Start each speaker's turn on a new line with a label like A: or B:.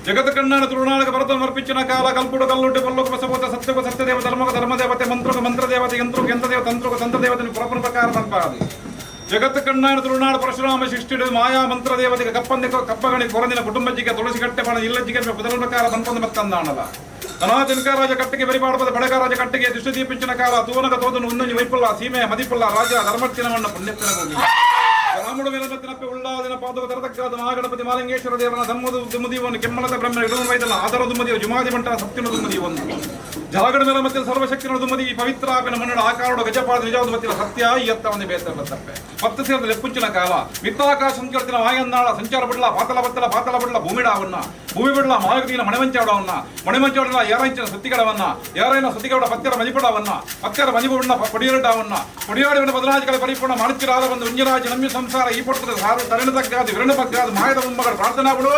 A: ಜಗತ್ ಕಣ್ಣಾಣ ತುಳುನಾಡಗ ಭರತ ಮರ್ಪಿಂಚಿನ ಕಾಲ ಕಲ್ಪುಡು ಕಲ್ಲುಡ್ಡು ಪಲ್ಲುಕು ಬಸಬೋತ ಸತ್ಯకు ಸತ್ಯದೇವ ಧರ್ಮకు ಧರ್ಮದೇವತೆ ಮಂತ್ರకు ಮಂತ್ರದೇವತೆ ಯಂತ್ರకు ಯಂತ್ರದೇವ ತಂತ್ರకు ತಂತ್ರದೇವತೆ ಪುರಪುರ ಪ್ರಕಾರ ಪನ್ಪಾದಿ. ಜಗತ್ತು ಕಣ್ಣಾಣ ತುಳುನಾಡು ಪರಶುರಾಮ ಸೃಷ್ಟಿಡು ಮಾಯಾ ಮಂತ್ರದೇವತೆಗೆ ಕಪ್ಪಂದಿ ಕಪ್ಪಗಣಿ ಕೊರಂದಿನ ಕುಟುಂಬಜಿಗೆ ತುಳಸಿ ಕಟ್ಟೆ ಬಾಣ ಇಲ್ಲಜ್ಜಿಗೆ ಬದಲ ಪ್ರಕಾರ ಪನ್ಪೊಂದು ಮತ್ತಂದಾಣಲ. ರಾಜ ಕಟ್ಟಿಗೆ ಬರಿಪಾಡಪದ ಬಡಗರಾಜ ಕಟ್ಟಿಗೆ ದೃಷ್ಟಿ ದೀಪಿಂಚಿನ ಕಾಲ ತೂನಗ ತೋದನು ಉನ್ನೊಂಜಿ ವೈಪುಲ್ಲ ಸೀಮೆ ಮದಿಪುಲ್ಲ ರಾಜ ಧರ್ಮತ್ತಿನವನ್ನ ಪುಣ್ಯತ್ತಿನ ಭೂಮಿ. ರಾಮುಡು ಮೇಲಮತ್ತಿನಪ್ಪೆ ಉಳ್ಳಾದಿನ ಪಾದಕ ತರತಕ್ಕಾದ ಮಹಾಗಣಪತಿ ಮಾಲಿಂಗೇಶ್ವರ ದೇವನ ಧರ್ಮದ ದುಮ್ಮದಿವನ್ನು ಕೆಮ್ಮಲದ ಬ್ರಹ್ಮ ಇಡನು ವೈದಲ ಆದರ ದುಮ್ಮದಿಯ ಜುಮಾದಿ ಮಂಟನ ಸತ್ಯನ ದುಮ್ಮದಿಯನ್ನು ಜಾಗಡ ಮೇಲೆ ಮತ್ತಿನ ಸರ್ವಶಕ್ತಿನ ದುಮ್ಮದಿ ಈ ಪವಿತ್ರ ಆಪಿನ ಮನ್ನಡ ಆಕಾರೋಡ ಗಜಪಾದ ನಿಜವಾದ ಮತ್ತಿನ ಸತ್ಯ ಎತ್ತ ಒಂದು ಬೇತ ಬತ್ತಪ್ಪೆ. ಪತ್ತು ಸೇರದ ಲೆಪ್ಪುಂಚಿನ ಕಾಲ ಮಿತ್ತಾಕಾಶ ಸಂಚರತಿನ ವಾಯನ್ನಾಳ ಸಂಚಾರ ಬಿಡ್ಲ ಪಾತಲ ಬತ್ತಲ ಪಾತಲ ಬಿಡ್ಲ ಭೂಮಿಡಾವನ್ನ ಭೂಮಿ ಬಿಡ್ಲ ಮಾಯಗದಿನ ಮಣವಂಚಾಡವನ್ನ ಮಣವಂಚಾಡಲ ಯಾರಂಚಿನ ಸುತ್ತಿಗಡವನ್ನ ಯಾರೈನ ಸುತ್ತಿಗಡ ಪತ್ಯರ ಮದಿಪಡವನ್ನ ಪತ್ಯರ ಮದಿಪುಣ್ಣ ಪಡಿಯರಡಾವನ್ನ ಪಡಿಯಾಡಿವನ ಬದಲಾಜಿಗಳ ಪರಿಪೂರ್ಣ ಮಾಣಿಕ್ಯರಾದ ಒಂದು ಉಂಜರಾಜ ನಮ್ಯ ಸಂಸಾರ ಈ ಪಡ್ತದ ಸಾರು ತರಣ ತಗ್ಗಾದು ವಿರಣ ಬಗ್ಗಾದು ಮಾಯದ ಮುಂಬಗಳ ಪ್ರಾರ್ಥನಾ ಬಿಡು.